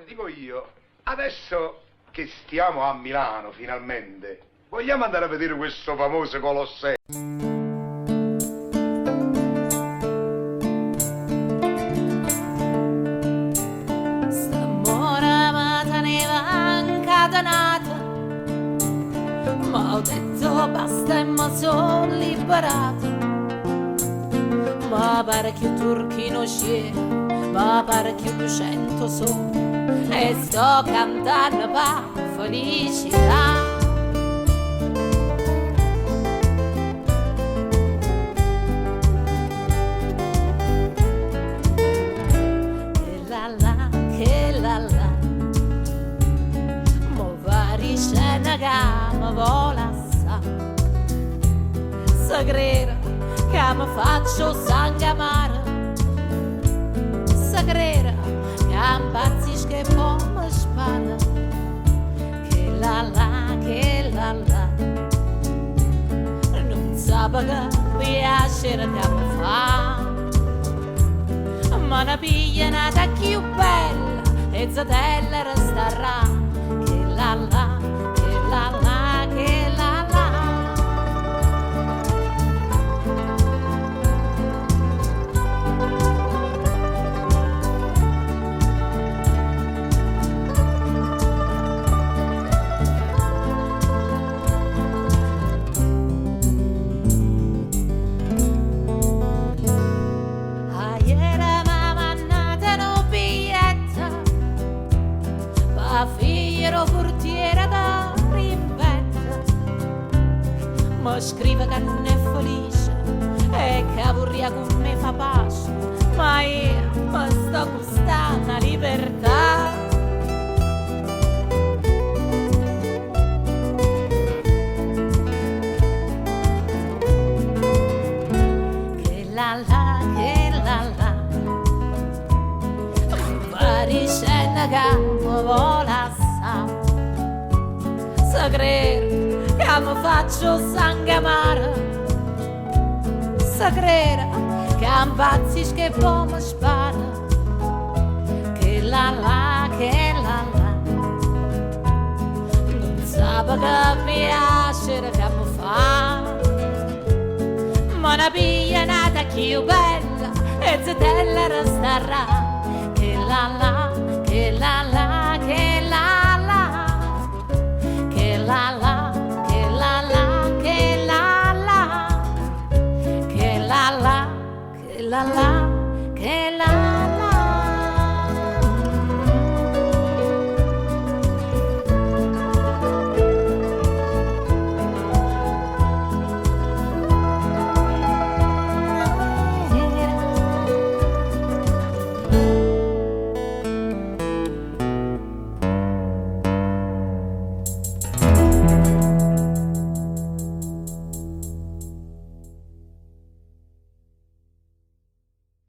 Dico io, adesso che stiamo a Milano finalmente, vogliamo andare a vedere questo famoso Colosseo? St'ammore me teneva 'ncatenato, ma ho detto basta e me so' liberato. Me pare cchiù turchino 'o cielo, me pare cchiù lucente 'o sole e sto cantanno p' 'a felicità. Chella là, chella là, mo va dicenno ca me vo' lassà. Se crere ca me faccio 'o sangue amaro, se crere ca 'mpazzisco e po' me sparo. Chella là, chella là, nun sape che piacere ca me fa. Ma ne piglia n'ata cchiù bella e zetella restarrà. Chella là, chella là, chella là. Ajere m'ha mannato nu biglietto p' 'a figlia d' 'o purtiere de rimpetto. Me scrive ca nun è felice e ca vurria cu me fa pace, ma io me sto gustanno 'a libertà. Chella là, chella là, va dicenno ca me vo' lassà. Se crere ca me faccio 'o sangue amaro, se crere ca 'mpazzisco e po' me sparo. Chella là, chella là, nun sape che piacere ca me fa. Ma ne piglia n'ata cchiù bella e zetella restarrà. Chella là.